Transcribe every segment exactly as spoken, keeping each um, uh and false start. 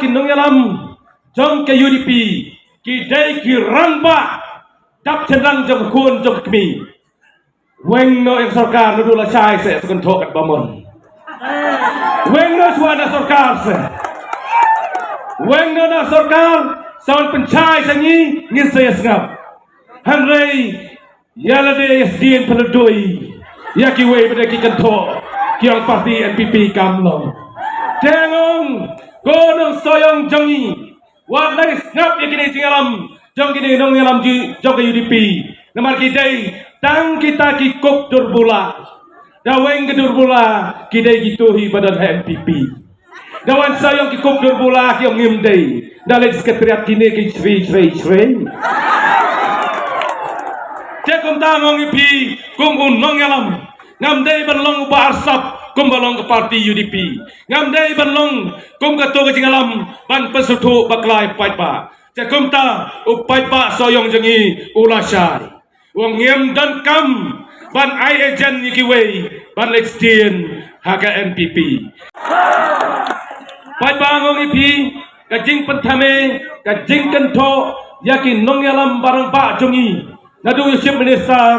ki nongïalam jong ka U D P ki dei ki rangbah dap shynrang jong ka khun jong ka kmie. Weng noh ïa ka sorkar, naduh lashai seh sa kynthoh katba mon. Weng noh shuwa na sorkar seh. Weng noh na sorkar, sa wan pynshai sha ngi, ngin sa ïa sngap. Hynrei ïa lade ïa sdien pynlutdoi ïa kiwei pat de ki kynthoh ki ong party N P P kam long. Te nga ong ko nongshong jong ngi, wat la sngap ïa kine ki jingïalam jong kine ki nongïalam jong ka U D P. Namar ki dei tang kita ki kup durbula. Da weng ka durbula, ki dei kito hi ba don ha N P P. Da wan sa ïong ki kup durbula ki ong ngim dei. Da leit sekretariat kine ki sri sri sri. Te kumta nga ong ïa phi kum u nongïalam, ngam dei ban long uba arsap kum ba long ka party U D P. Ngam dei ban long kum kato ka jingïalam ban pynsngewthuh bakla ïa u paidbah. Te kumta u paidbah Sohiong jong ngi u lashai. U ong ngim donkam ban ai agent ïa kiwei ban leit sdien ha ka N P P. Paidbah, nga ong ïa phi, ka jingpynthame, ka jingkynthoh ïa ki nongïalam ba rangbah jong ngi, naduh ïa u Chief Minister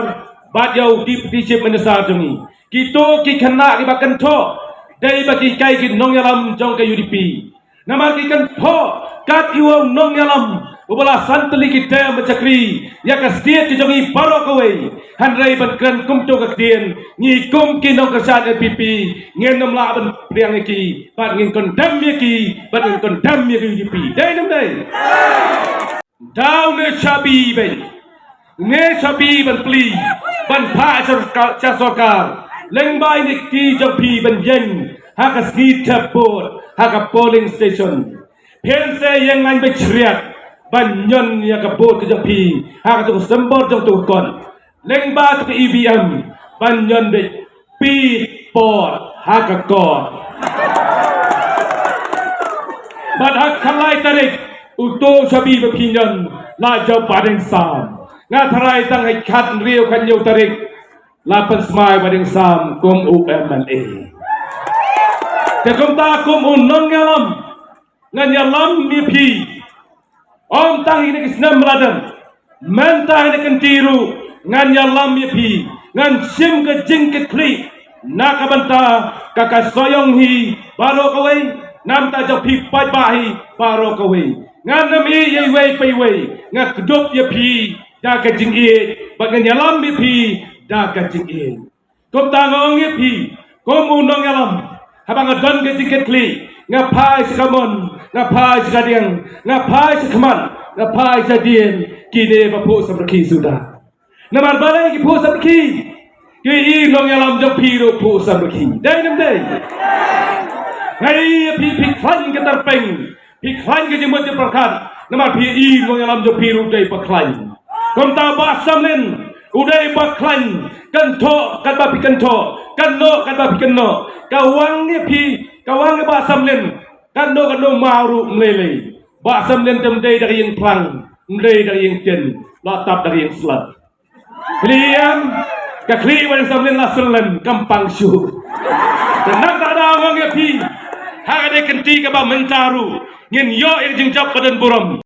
bad ïa u Deputy Chief Minister jong ngi, kito ki khynnah kiba kynthoh dei ba ki kai ki nongïalam jong ka U D P. Namar ki kynthoh kat ïa u nongïalam uba la san tylli ki term ban shakri ïa ka state ka jong ngi baroh kawei. Hynrei ban kren kumto ka ktien, ngi kum ki nongkyrshan N P P ngin ym lah ban pdiang ïa ki, bad ngin condemn ïa ki, bad ngin condemn ïa ka U D P. Dei ne ym dei? Daw ne shabi bad ne shabi ban plie ban phah sha sorkar, sha sorkar. Lyngba ine i kti jong phi ban ïeng ha ka sngi thep vote ha ka polling station. Phin sa ïeng ngaiñ bad shriat ban ñion ïa ka vote ka jong phi ha kato ka symbol jong uto u kot. Lyngba kato ka E V M ban ñion bad phi por ha ka kot. Bad ha ka khatlai tarik uto u shabi ba phi ñion la jop Bah Dieng Sam. Nga tharai tang ha ka khathynriew khathynñiew tarik la pynsmai Bah Dieng Sam kum u M L A. Te kumta kum u nongïalam ngan ïalam ïa phi. Ym tang ïa kine ki snem ba la dep, mynta ïa kine ki kynti ruh ngan ïalam ïa phi. Ngan shim ka jingkitkhlieh na ka bynta ka, ka Sohiong hi baroh kawei, na ka bynta jong phi paidbah hi baroh kawei. Ngan ym ïeh ïa iwei pa iwei, nga kdup ïa phi da ka jingïeit bad ngan ïalam ïa phi da ka jingïeit. Kumta nga ong ïa phi kum u nongïalam, haba nga don ka jingkitkhlieh, nga phai sha kamon, nga phai sha kadiang, nga phai sha khmat, nga phai sha dien, kine ba phuh samrkhie suda. Namar balei ki phuh samrkhie? Ki i nongïalam jong phi ruh phuh samrkhie. Dei ne ym dei? Nga ïohi ïa phi, phi khlaiñ ka tyrpeng, phi khlaiñ ka jingmut jingpyrkhat, namar phi i nongïalam jong phi ruh dei ba khlaiñ. Kumta Bah Samlin u dei ba khlaiñ, kynthoh katba phi kynthoh, kynnoh katba phi kynnoh. Ka wang ïa phi, ka wang ïa Bah Samlin, katno katno maw ruh ym lei lei. Bah Samlin te ym dei da ka ïing phrang, ym dei da ka ïing tin, la tap da ka ïing slap. Phi ïohi em, ka khlieh Bah Dieng Samlin la sylem kam pang shuh. Te nangta da nga ong ïa phi, ha kane ka kynti kaba mynta ruh ngin ïoh ïa ka jingjop ba don burom.